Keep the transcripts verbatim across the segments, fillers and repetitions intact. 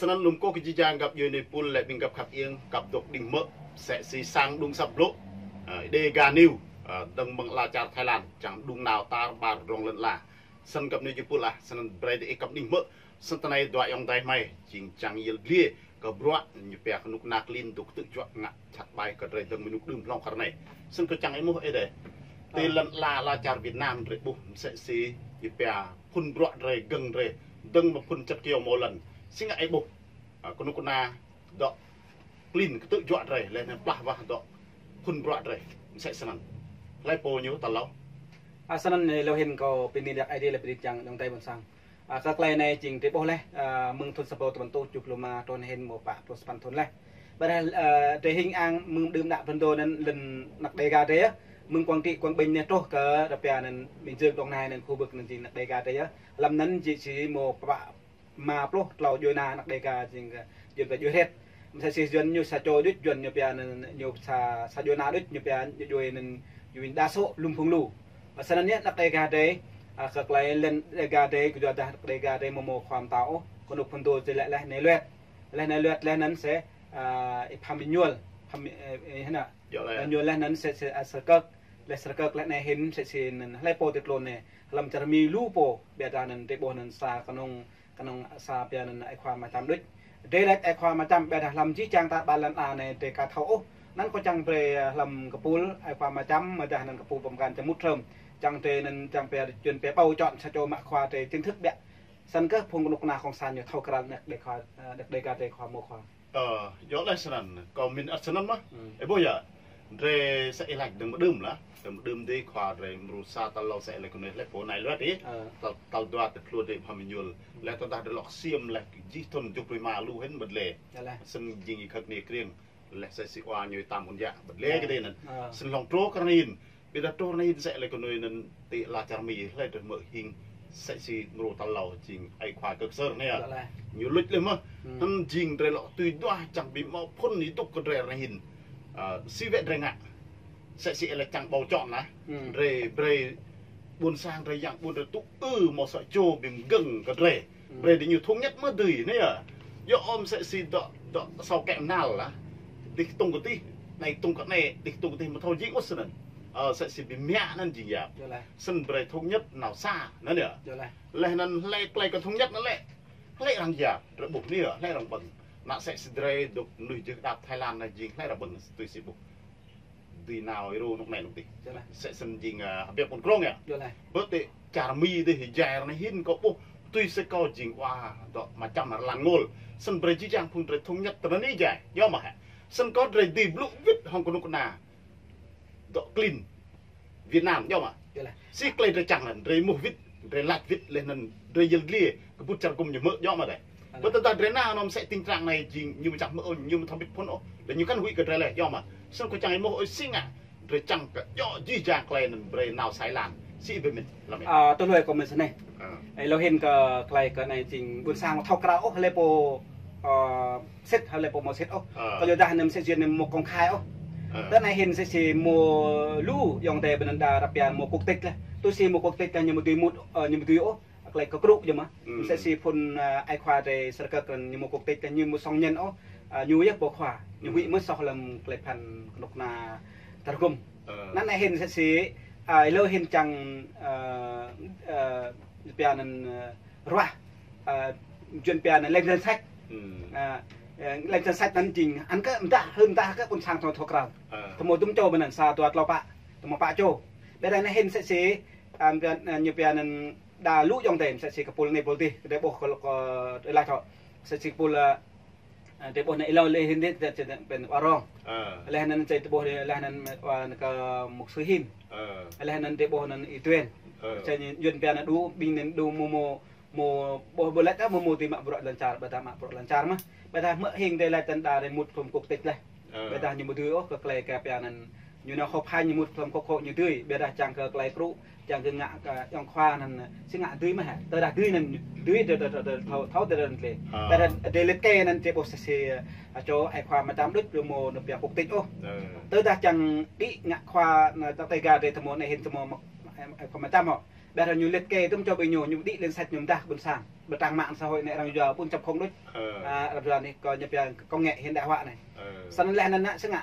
Snăn lŏm kơ jih jang găp djuê nai pul lĕ ƀing găp khăp iêng, găp dôk đing hmư̆, msĕ si sang đŭng asăp blŏ, ơ, Dega News, ơ, dơ̆ng mơ̆ng ala čar Thái Lan, čang đŭng nao tar ƀar rŏng lŏn ala. Snăn găp nai jih pul ah, snăn brei dih kăp đing hmư̆, snăn tơ anai dua ayŏng adơi hmei, jing čang yăl dliê, kơ bruă, ñu pia kơnuk kơna klin dôk ktư̆ juă ngă čăt ƀai kơ drei dơ̆ng mơnuk đưm hlŏng kơ anai. Snăn kơ čang ih ƀuh ih dih. Ti lŏn ala, ala čar Việt Nam drei ƀuh msĕ si ñu pia phŭn bruă drei gơ̆ng drei dơ̆ng mă phŭn čăt kyâo mâo lŏn. Si ngă ih ƀuh. Ơ, kơnuk kơna dŏ klin ktư̆ juă drei, leh anăn plah wah dŏ phŭn bruă drei. Msĕ snăn. Hlei pô ñu tal hlâo. Ơ, snăn lŏ hĭn kâo pơni dak ai dih leh pơni čang ayŏng adơi ƀuôn sang. Ơ, kơ klei anai jing drei ƀuh leh, ơ, mơ̆ng thŭn sa êbâo dua păn êtuh kjuh pluh ma, thŭn hĭn mâo pă pluh sa păn thŭn leh. Ƀiădah, ơ, drei hing ang mơ̆ng đưm đă phŭn dô anăn lŏn anak Dega drei yơh. Mơ̆ng Quảng Trị, Quảng Bình anei truh kơ rơpia anăn Bình Dương, Đồng Nai anăn khu vực anăn jing anak Dega drei yơh. Hlăm anăn jing si mâo pă ma pluh tlâo djuê ana anak Dega jing, ơ, djuê pia djuê hrĕt. Msĕ si Yuăn ñu sa čô đuč, Yuăn ñu pia anăn ñu sa, sa djuê ana đuč, ñu pia ñu djuê anăn djuê đa số lŏm phung lu. Ơ, snăn yơh anak Dega drei, ơ, kơ klei lŏn Dega drei, kơ djuai dah anak Dega drei mâo mâo khua mtao ôh, kơnuk phŭn dô drei lĕ leh anei luet. Leh anei luet leh anăn si, ơ, ih Pham Êñuôl, Pham, ơ, ơ, hơnă. Êñuôl leh anăn si, si, ơ, Sơrkơk. Leh Sơrkơk leh anei hĭn msĕ si anăn hlei pô ti tluôn anei. Hlăm čar Mi lu pô, ƀiădah anăn drei ƀuh anăn sa kơnung kơnung sa pia anăn ai khua Ma Čăm đuč. Drei lač ai khua Ma Čăm ƀiădah hlăm jih jang ta ƀar lŏn ala anei drei ka thâo ôh. Anăn kâo čang brei, ơ, hlăm kơpul ai khua Ma Čăm, mơ̆ng dah anăn kơpul pơmkăn čăm mŭt hrŏm. Čang drei anăn čang pia Yuăn pia bầu chọn sa čô mă khua drei chính thức ƀiă. Snăn kơ phung kơnuk kơna cộng sản ñu thâo krăn anak Dega, ơ, anak Dega drei khua mâo khua. Ơ, yơh leh snăn, kâo mĭn ăt snăn mơh. Hmm. Ih ƀuh yơh, drei sa ih lač dơ̆ng mơ̆ng đưm lah. Dơ̆ng mơ̆ng đưm dih khua drei mrô sa tal hlâo sa ih lač kơ anei leh pô anei luet dih. Ơ. Tal, tal dua ti tluôn dih Pham Êñuôl. Leh tơdah drei lŏ ksiêm leh jih thŭn kjuh pluh êma lu hĭn ƀơ̆t lĕ. Yơh leh. Snăn jing ih khăk anei kriêng. Leh msĕ si wa ñu tam ôn yă ƀơ̆t leh kơ dih anăn. Ơ. Snăn hlŏng truh kơ anei hĭn. Ƀiădah truh anei hĭn msĕ lač kơ anei anăn ti ala čar Mi hlei drei hmư̆ hing msĕ si mrô tal hlâo jing ai khua Kơk Ksơr anei yơh. Yơh leh. Ñu luč leh mơh. Hmm. Anăn jing drei lŏ tui duah čang bi mâo phŭn ih dôk kơ drei anei hĭn. Ơ, si wĕ drei ngă. Msĕ si ih lač čang bầu chọn lah. Hmm. Drei brei ƀuôn sang drei yang ƀuôn drei tŭ ư mâo sa čô bi mgơ̆ng kơ drei. Hmm. Brei diñu thống nhất mơh dưi anei yơh. Yơh ôh msĕ si dŏ, dŏ asâo kĕ mnal lah. Dih ktŭng kơ dih, anei ktŭng kơ anei, dih ktŭng kơ dih amâo thâo jing ôh snăn. Ơ, msĕ si bi mă anăn jing yap. Yơh leh. Snăn brei thống nhất nao sa anăn yơh. Yơh leh. Leh anăn hlei klei kơ thống nhất anăn lĕ. Hlei arăng yap, drei ƀuh anei yơh, hlei arăng ƀơ̆ng. Anăn msĕ si drei dôk mnuih jưh đăp Thái Lan anei jing hlei arăng ƀơ̆ng tui si ƀuh. Dưi nao êrô anôk anei anôk dih. Yơh leh. Msĕ snăn jing, ơ, hơbiă ƀuôn krông yơh. Yơh leh. Ƀơ ti čar Mi dih hơjai anei hĭn kâo ƀuh tui si kâo jing wa dŏ Ma Čăm Rlan Ngôl. Snăn brei jih jang phung drei thống nhất tơ anei jai. Yơh mơh hĕ. Snăn kơ drei dưi blŭ wĭt hŏng kơnuk kơna dŏ klin Việt Nam, yơh mơh. Yơh leh. Si klei drei čang leh, drei êmuh wĭt, drei lač wĭt leh anăn drei yăl dliê, kơ ƀuôn čar gŭm ñu hmư̆, yơh mơh dih. Yơh leh. Ƀơ tơdah drei nao anăn msĕ tình trạng anei jing ñu amâo čang hmư̆ ôh, ñu amâo thâo wĭt phŭn ôh. Leh ñu kăn huĭ kơ drei leh, yơh mơh. Snăn kâo čang êmuh ôh si ngă, drei čang kơ yơh jih jang klei anăn brei nao sa êlan. Si ih bi mĭn, lăm ih. Ơ, tui hlue kâo mĭn snei. Ơ. Ơ, lŏ hĭn kơ klei kơ anei jing ƀuôn sang amâo thâo krao ôh, hlei pô, ơ, sĭt, hlei pô mâo sĭt ôh. Ơ. Kơ yua dah anăn msĕ si anăn mâo công khai ôh. Ơ. Tơ anei hĭn msĕ si mâo lu ayŏng adei ƀơi anăn đa rơpian mâo quốc tịch leh. Tui si mâo quốc tịch leh ñu amâo dưi mŭt, ơ, ñu amâo dưi ôh. Klei kơ krŭ yơh mơh. Hmm. Msĕ si phŭn, ơ, ai khua drei Sơrkơk anăn ñu mâo quốc tịch leh ñu amâo sŏng ñen ôh. Ơ, ñu yơh pô khua. Ñu, hmm, huĭ mơh soh hlăm klei bhiăn kơnuk kơna čar gŭm. Ơ. Anăn anei hĭn msĕ si, ơ, lŏ hĭn čang, ơ, ơ, pia anăn, ơ, ruah, ơ, Yuăn pia anăn lên danh sách. Hmm. Ơ, ơ, lên danh sách anăn jing, anăn kơ mdah, hưn mdah kơ ƀuôn sang thâo thâo krao. Ơ. Tơ mâo dŭm čô ƀơi anăn sa dua tlâo pă, tơ mâo pă čô. Ƀiădah anei hĭn msĕ si, ơ, pia, ơ, ñu pia anăn đa lu ayŏng adei, msĕ si kơ pul anei pul dih, drei ƀuh kơ, kơ, drei lač thâo. Msĕ si kơ pul, ơ, Ơ, drei ƀuh anăn êlâo leh hĭn dih, drei, drei pia anăn wa rong. Ơ. Leh anăn drei ƀuh leh anăn wa anăn kơ mục sư Hin. Ơ. Leh anăn drei ƀuh anăn Y Tuen. Ơ. Msĕ si Yuăn pia anăn đu, ƀing anăn đu mâo mâo, mâo ƀuh ƀuh lač ta mâo mâo dưi mă bruă lŏn čar, ƀiădah mă bruă lŏn čar mơh. Ƀiădah mơ̆ng hing drei lač tăn đa drei mŭt hlăm quốc tịch leh. Ơ. Ƀiădah ñu amâo dưi ôh kơ klei kơ pia anăn. Ñu nao họp hành ñu mŭt hlăm kŏ kŏ ñu dưi, ƀiădah čang kơ klei krŭ, čang kơ ngă kơ ayŏng khua anăn, si ngă dưi mơh hă. Tơdah dưi anăn, dưi tơ, tơ, tơ, tơ, thâo, thâo tơdah anăn tlê. Ơ. Tơdah drei liệt kê anăn drei ƀuh msĕ si, ơ, čô ai khua Ma Čăm đuč ñu amâo nao pia quốc tịch ôh. Ơ. Tơdah čang đĭ ngă khua anăn ta Dega drei tơ mâo anei hĭn tơ mâo mă, ai khua Ma Čăm hŏ. Ƀiă ñu liệt kê tơm čô ƀing ñu, ñu đĭ lên sách ñu mơdah ƀôn sang. Ƀơi trang mạng xã hội anai arăng yua ƀun čăp không đôč. Ơ. A, arăng yua anai kơ ñu pia công nghệ hiện đại hóa anai. Ơ. Săn leh anŭn nă sơngă.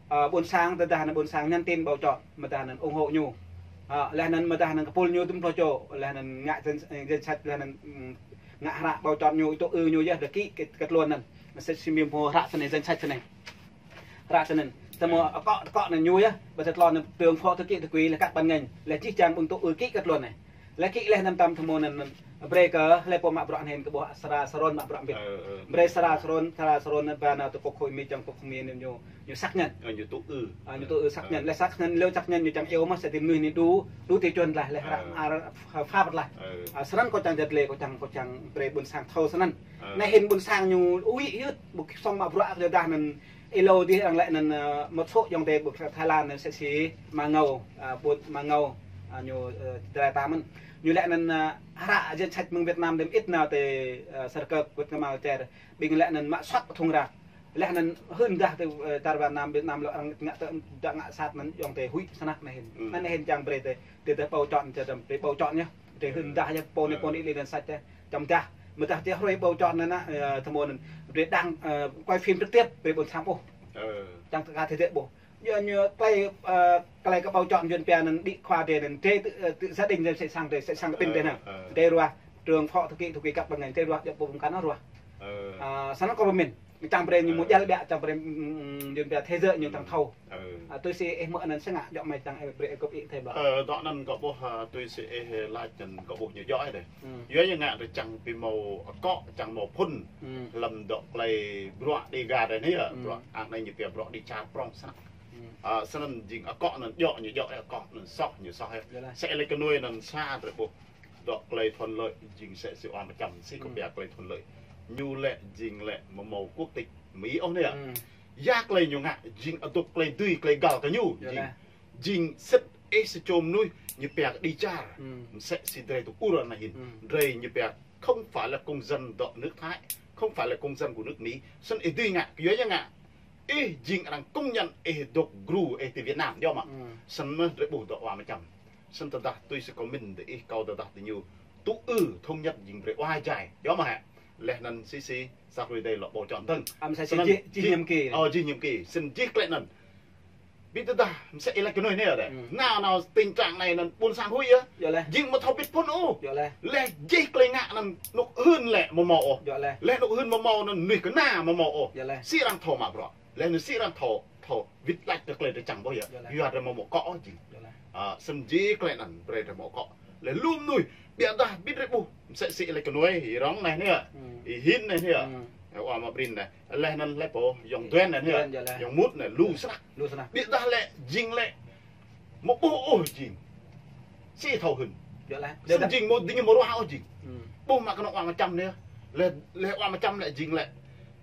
Ơ, ƀôn sang tơdah anŭn ƀôn sang nhắn tin bầu chọn, mơdah anŭn ủng hộ ñu. Ơ, leh anŭn mơdah anŭn kơpul ñu tơm pluh čô, leh anŭn ngă danh, danh sách, leh anŭn, ưm, ngă hră bầu chọn ñu, tŭ ư ñu yơh, dah ký kơ, kơ tluôn anŭn. Mơsĕ si mĭn pô hră sơnai danh sách sơnai. Hră sơnai. Tơmô akŏ, akŏ anŭn ñu yơh, ƀơi tơlơi anŭn tơ̆ng phó thư ký thư quỹ leh kăk ban ngành, leh čih čang ƀing tŭ ư ký kơ tluôn anai. Leh ký leh anŭn tơm tơmô anŭn, anŭn brơi kơ, leh pô mă bruă anŭn kơ ƀuh Sara Saron mă bruă mbĭt. Ơ, ơ. Brơi Sara Saron, Sara Saron anŭn ba nao tơ kŏk khôi mi čang kŏk mi anŭn ñu, ñu xác nhận. Ơ, ñu tŭ ư. A, ñu tŭ ư xác nhận. Ơ. Leh xác nhận, leh xác nhận ñu čang iâu mơ̆ sĕ ti mơnuih anai đủ, đủ tiêu chuẩn lah, leh hră, ơ, a, pha, pha pơt lah. Ơ. A, sơnăn kâo čang jăt leh, kâo čang, kâo čang brơi ƀôn sang thâo sơnăn. Ơ. Anai hĭn ƀôn sang ñu ui yơh, ƀu song mă bruă kơ dah anŭn Ih lô dih arăng lĕ anŭn, ơ, một số ayŏng adơi ƀơi Thái Lan anŭn mơsĕ si Ama Ngâu, ơ, ƀôn Ama Ngâu, ơ, ñu, ơ, Jrai ta mơ̆n. Ñu lĕ anŭn, ơ, hră danh sách mơ̆ng Việt Nam đơm ih nao tơ, ơ, Sơrkơp Việt Nam čer. Ƀing lĕ anŭn mă sŏt thung ră. Leh anŭn hưn dah tơ, ơ, čar Việt Nam, Việt Nam lŏ arăng ngă tơ, dah ngă sat anŭn ayŏng adơi huĭ sơnăk anai hĭn. Ư. Anŭn anai hĭn čang brơi tơ, tơ, tơ bầu chọn, tơ, tơ brơi bầu chọn yơh. Tơ hưn dah yơh pô anai pô anai lĕ danh sách tơ. Čăm dah, mơdah tơ hrơi bầu chọn anŭn nă, ơ, tơmô anŭn, brơi đăng, ơ, quay phim trực tiếp, brơi ƀôn sang ƀuh. Ơ. Čang tơ ka thế giới ƀuh. Yua ñu tơlơi, ơ, tơlơi kơ bầu chọn Yuan pia anŭn đĭ khua drơi anŭn, drơi tơ, ơ, tơ gia đình drơi sĕ sang drơi, sĕ sang kơ ƀing drơi anŭn. Ơ, ơ. Drơi ruah, trưởng phó thư ký, thư ký kăk ban ngành drơi ruah, djŏp ƀuh ƀing kăn ruah. Ơ. Ơ, sơnăn kâo pơmĭn, čang brơi ñu mơ̆, ơ, djăl ƀiă, čang brơi, ưm, ưm, Yuan pia thế giới ñu, ơ, čang thâo. Ơ. A, tui si ih hmư̆ anŭn sơngă, djŏ mơi čang ih brơi ih gŏp ih thâo ƀă. Ơ, dŏ anŭn kâo ƀuh, a, tui si ih laĭ anŭn kâo ƀuh ñu djŏ ih dêh. Ư. Yua ñu ngă tơ čang ƀu hmâo akŏ, čang hmâo phŭn. Ư. Lăm dŏ tơlơi bruă Dega dêh anai yơh, ư, bruă, a, anai ñu pia bruă đĭ čar prŏng sơnăk. Ư. A, sơnăn jing akŏ anŭn djŏ ñu djŏ, akŏ anŭn soh ñu soh yơh. Yơh lah. Sĕ lĕ kơ nuai anŭn sa drơi ƀuh. Dŏ tơlơi thuận lợi jing mơsĕ si Wa Mơčăm, si kâo, ư, pia tơlơi thuận lợi. Ñu lĕ jing lĕ ƀu hmâo quốc tịch Mi ôh anai yơh. Ư. Yua tơlơi ñu ngă jing adôk tơlơi dưi tơlơi găl kơ ñu. Yơh jing, lah. Jing sĭt ih sa čô mơnuih ñu pia kơ đĭ čar. Ư. Mơsĕ si drơi tŭ ur anai hĭn. Ư. Drơi ñu pia không phải là công dân dŏ nước Thái, không phải là công dân của nước Mỹ. Sơnăn ih dưi ngă, yua ñu ngă. Ih jing arăng công nhận ih dŏ gru ih ti Việt Nam, djŏ mơ̆. Ư. Sơnăn mơ̆ drơi ƀuh dŏ Wa Mơčăm. Sơnăn tơdah tui si kâo mĭn tơ ih kâo tơdah tơ ñu tŭ ư thống nhất jing brơi Wa jai, djŏ mơ̆ hă. Leh anŭn si si sa hrơi dêh lŏ bầu chọn dơ̆ng. Ăm sa si sơnăn jih, jih jih, nhiệm kỳ. Ơ, jih nhiệm kỳ. Sơnăn jih tơlơi anŭn. Ƀiă tơdah, mơsĕ ih laĭ kơ nuai anai dêh. Ư. Nao nao tình trạng anai anŭn ƀôn sang huĭ yơh. Yơh lĕ. Jing ƀu thâo bĭt phŭn ôh. Yơh lĕ. Leh jih tơlơi ngă anŭn anŏ hưn lĕ ƀu hmâo ôh. Yơh lĕ. Leh anŏ hưn ƀu hmâo anŭn mơnuih kơ na ƀu hmâo ôh. Yơh lĕ. Si arăng thâo mă bruă. Leh anŭn si arăng thâo, thâo wĭt laĭ tơ tơlơi tơ čang ƀuh yơh. Yơh lĕ. Yua drơi ƀu hmâo akŏ ôh jing. Yơh lĕ. A, sơnăn jih tơlơi anŭn brơi drơi ƀu hmâo akŏ. Leh lu mơnuih, ƀiă dah ƀiă drơi ƀuh. Mơsĕ si lĕ kơ nuai, ih rŏng anai anai yơh. Ư. Ih hin anai anai yơh. Ư. Ih Wa Mă Brin anai. Leh anŭn lĕ pô, ayŏng Duen anai anai yơh. Duen, yơh lĕ. Ayŏng Mut anai, lu sơnăk. Lu sơnăk. Ƀiă dah lĕ, jing lĕ. Ƀu ƀuh ôh jing. Si thâo hưn. Yơh lĕ. Sơnăn jing ƀu, ding ƀu ruah ôh jing. Ư. Ƀuh mă kơnơ̆ng Wa Mơčăm anai. Leh, leh Wa Mơčăm lĕ jing lĕ.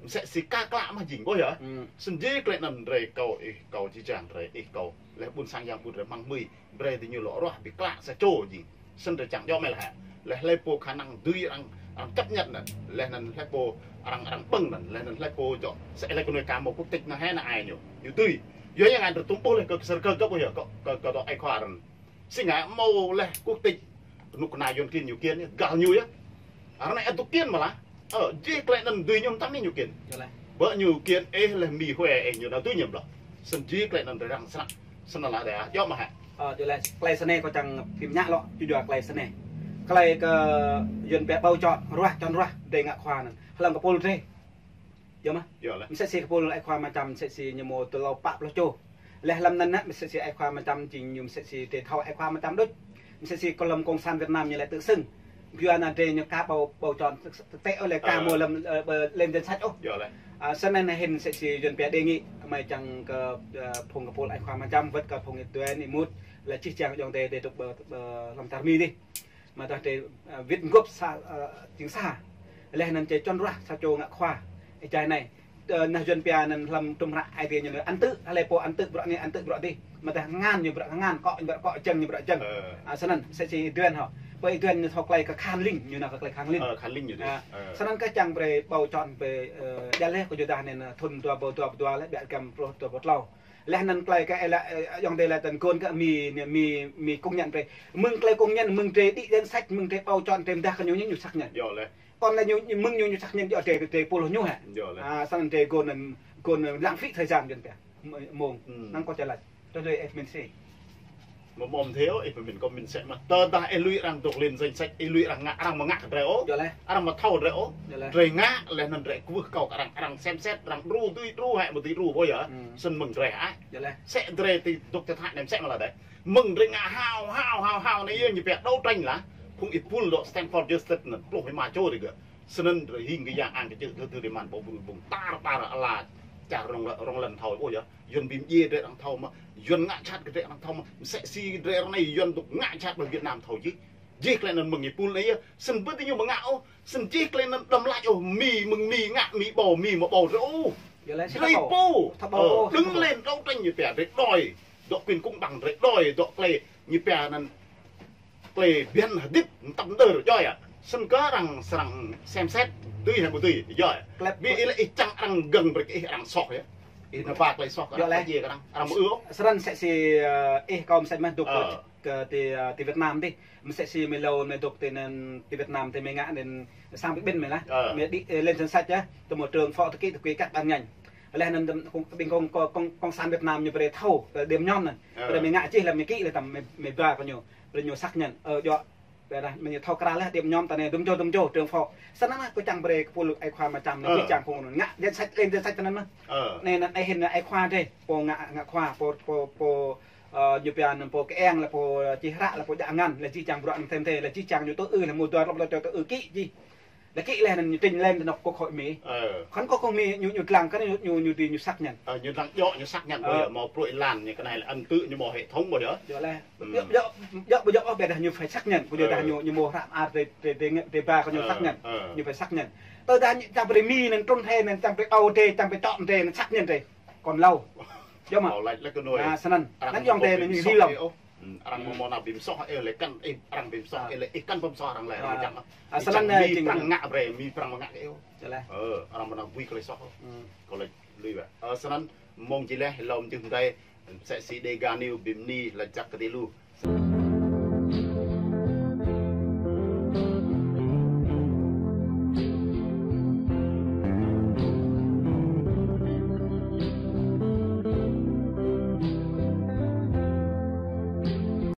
Mơsĕ si ka klă mơ̆ jing, ƀuh yơh. Ư. Sơnăn jih tơlơi anŭn drơi kâo ih, kâo či čang drơi ih kâo. Leh ƀôn sang yang ƀu drơi mơ̆ng mơi. Brơi tơ ñu lŏ ruah ƀiă klă sa čô jing. Sơnăn drơi čang djŏ mơi lah hă. Leh hlơi pô khả năng dưi arăng, arăng chấp nhận anŭn. Leh anŭn hlơi pô arăng, arăng ƀơ̆ng anŭn. Leh anŭn hlơi pô djŏ. Sĕ lĕ kơ nuai ka hmâo quốc tịch anŭn hĕ anŭn ai ñu. Ñu dưi. Yua yang anŭn tơm ƀuh leh kơ Sơrkơp ƀuh yơh. Kơ, kơ, kơ dŏ ai khua anŭn. Si ngă hmâo leh quốc tịch. Anŏ kơna Yuan kiăng ñu kiăng, găl ñu yơh. Arăng anai ăt tŭ kiăng mơ̆ lah. Ơ, jih tơlơi anŭn dưi ñu mơtam anai ñu kiăng. Yơh lĕ. Ƀơi ñu kiăng, ơ, leh Mi Hue, ơ, ñu nao dưi ñu ƀlŏr. Sơnăn jih tơlơi anŭn drơi răng sơnăk. Sơnăn lah dêh, djŏ mơ̆ hă. Ơ, yơh lĕ, tơlơi sơnai kâo čang phim ñă lŏ, či yua tơlơi sơnai. Tơlơi kơ Yuan pia bầu chọn, ruah, chọn ruah, drơi ngă khua anŭn. Hlăm kơpul drơi. Djŏ mơ̆. Yơh lĕ. Mơsĕ si kơpul ai khua Mơčăm, mơsĕ si ñu hmâo tơlơi pă pluh čô. Leh hlăm anŭn nă, mơsĕ si ai khua Mơčăm jing ñu mơsĕ si drơi thâo ai khua Mơčăm đôč. Mơsĕ si kơ lăm Cộng sản Việt Nam ñu lĕ tự xưng. Yua anŭn drơi ñu ka bầu, bầu chọn tơ, tơ, tơ, ơ, lĕ ka, ơ, hmâo lăm, ơ, ƀơ, lên danh sách ôh. Yơh lĕ. A, sơnăn anai hĭn mơsĕ si Yuan pia đề nghị, mơi čang kơ, ơ, phung kơpul ai khua Mơčăm, wơ̆t kơ phung ih Duen ih Mut, lĕ jih jang ayŏng adơi, adơi dŏ ƀơ, ƀơ, lăm čar Mi dih. Mơdah drơi, ơ, wĭt gŏp sa, ơ, jing sa. Leh anŭn či chọn ruah sa čô ngă khua. Ơ, jai anai. Ơ, nah Yuan pia anŭn hlăm tum hră ai tiê ñu anŭn ăn tự, hlơi pô ăn tự bruă anai ăn tự bruă dih. Mơdah ngăn ñu bruă ngăn, akŏ ñu bruă akŏ, jơ̆ng ñu bruă jơ̆ng. Ơ. A, sơnăn, mơsĕ si Duen hŏ. Ƀơi Duen ñu thâo tơlơi kơ khăn link, ñu nao kơ tơlơi khăn link. Ơ, khăn link ñu dih. A, ơ, sơnăn kơ čang brơi bầu chọn brơi, ơ, djăl leh kơ yua dah anŭn thŭn dua ƀâo dua pluh dua lĕ, ƀiă găm pluh dua pluh tlâo. Laih anŭn tơlơi kơ ih laĭ, ơ, ayŏng adơi laĭ tơ̆n gôn kơ Mi, Mi, Mi công nhận drei. Mơ̆ng tơlơi công nhận, mơ̆ng drei đĭ danh sách, mơ̆ng drei bầu chọn, drei mơdah kơ ñu, ñu, ñu xác nhận. Yơh laih. Anŭn laĭ ñu, ñu, mơ̆ng ñu, ñu xác nhận, yơh drei, drei pô hloh ñu hă. Yơh laih. À, samơ̆ drei gôn anŭn, gôn anŭn lãng phí thời gian gơ̆n tĕ. Mơ̆ng, mơ̆ng, hmm, năng kơ čơlăč. Tơdơi ih pơmĭn sĭ. Mơ̆ mơ̆ mơ̆n thêu, ih pơmĭn kơ mĭn sĕ mơ̆. Tơdah ih lui arăng dŏ lên danh sách, ih lui arăng ngă, arăng mơ̆ ngă kơ drei ôh. Yơh laih. Arăng mơ̆ thâo drei ôh. Yơh laih. Drei ngă, laih anŭn drei kwưh kâo kơ arăng, arăng xem xét, arăng đru dưi đru hĕ, mơ̆ dưi đru ƀơi yơh. Hmm. Snăn mơ̆ng drei hă. Yơh laih. Sĕ drei ti dŏ ti thai nem sĕ mơ̆ lah dêh. Mơ̆ng drei ngă hao, hao, hao, hao anai yơh ñu pĕ đấu tranh lah. Phung ih pul dŏ Stanford University anŭn, pluh hrơi mơ̆ čô drei gơ̆. Snăn drei hing kơ yang ang kơ čư̆ thơ thơ rơman ƀâo ƀun ƀung tar tar ala čar rŏng lŏn, rŏng lŏn thâo ƀơi yơh. Yuăn bi mdjiê drei arăng thâo mơ̆, Yuăn ngă jhat kơ drei arăng thâo mơ̆, mơsĕ si drei arăng anai Yuăn dŏ ngă jhat ƀơi Việt Nam thâo jih. Jih tơlơi anŭn mơ̆ng ih pul anai yơh, snăn ƀu djơ̆ ñu mơ̆ ngă ôh, snăn jih tơlơi anŭn đăm laĭ ôh, Mi mơ̆ng Mi ngă, Mi ƀâo, Mi mơ̆ ƀâo drei ôh. Yơh laih, drei pô, thâo ƀâo, ơ, ôh, thâo ƀâo. Đứng lên đấu tranh ñu pĕ drei đòi, dŏ quyền công bằng drei đòi, dŏ tơlơi ñu pĕ anŭn tơlơi bơyan hơdip tăm đơr djơ̆ yơh. Snăn kơ arăng srăng xem xét, dưi hă ƀu dưi, djơ̆ yơh. Klep. Bi ih lĕ ih čang arăng gơ̆ng brơi kơ ih arăng soh yơh. Ih nao ba tơlơi soh kơ arăng, yơh laih, pơjing kơ arăng, arăng mơ̆ ư ôh. Snăn sĕ si, ơ, ih kâo mơsĕ mơ̆ dŏ, ơ, kơ ti, ơ, ti Việt Nam tih. Mơsĕ si mơ̆ hlâo mơ̆ dŏ ti anŭn ti Việt Nam tih mơ̆ ngă anŭn sang ƀĭ ƀĭn mơ̆ lah. Ơ. Mơ̆ đĭ, ơ, lên danh sách yơh. Tơ mơ̆ trưởng phó thư ký, thư ký các ban ngành. Laih anŭn tơ mơ̆ kông, ƀing kông, kông, kông, cộng sản Việt Nam ñu brơi thâo, ơ, điểm nhóm anŭn. Ơ. Brơi mơ̆ ngă jih lah mơ̆ ký lah tăm mơ̆, mơ̆ ba kơ ñu. Brơi ñu xác nhận. Ơ, djơ̆. Brơi dah mơ̆ ñu thâo krah laih điểm nhóm ta anai, dŭm čô, dŭm čô, trưởng phó. Snăn mơ̆ kâo čang brơi kơ pô lu ai khua mơčăm anai, ơ, jih jang phung anŭn. Ngă danh sách, lên danh sách ta anŭn mơ̆. Ơ. Anai anŭn ai hĭn anai ai khua drei. Pô ngă, ngă khua, pô, pô, pô, ơ, ñu pia anŭn pô kơ eng lah pô, ơ, čih hră lah pô djă ngăn, lah jih jang bruă anŭn thim thê, lah jih jang ñu tŭ ư, lah mơ̆ dua rŏp lah tŭ ư ký jih. Lah ký laih anŭn ñu trình lên tơ anŏ quốc hội Mi. Ơ. Kăn quốc hội Mi ñu, ñu lăng kơ ñu, ñu, ñu dưi ñu xác nhận. Ơ, ñu lăng djơ̆ ñu xác nhận, ơ, ƀơi yơh, mơ̆ pruih lan ñu kơ anai lah ăn tự ñu mơ̆ hệ thống ƀơi yơh. Djơ̆ laih. Ơ. Djơ̆, djơ̆, djơ̆ ƀu djơ̆ ôh, ƀiădah ñu phải xác nhận. Kơ djơ̆, ơ, dah ñu, ñu mơ̆ hră mơar drei, drei, drei, drei ba kơ ñu, ơ, xác nhận. Ơ. Ñu phải xác nhận. Tơdah ñu čang brơi Mi anŭn trŭn hĕ anŭn čang brơi ƀâo drei, čang brơi čŏk drei anŭn xác nhận drei. Kăn hlâo. Djơ̆ mơ̆. Ƀâo laih, laih kơ anai. À, snăn. Arăng anŭn ayŏng adơi anŭn ñu hil lŏm. Ơ. Hmm, arăng mơ̆ mơ̆ nao bi mơsoh ih lĕ kăn, ih arăng bi mơsoh ih lĕ ih kăn bi mơsoh arăng lĕ, arăng mơčăm. À, snăn, ih čang, ơ, Mi jing prăng ngă brơi, Mi prăng mơ̆ ngă kơ ih. Yơh laih. Ơ, arăng mơ̆ nao bui kơ lĕ soh. Hmm. Kâo laĭ lui wơ̆t. Ơ, snăn mơ̆ng jih laih, hlâo mơ̆ jưh mơdai, mơsĕ si Dega News bi mni laĭ jăk kơ ti lu.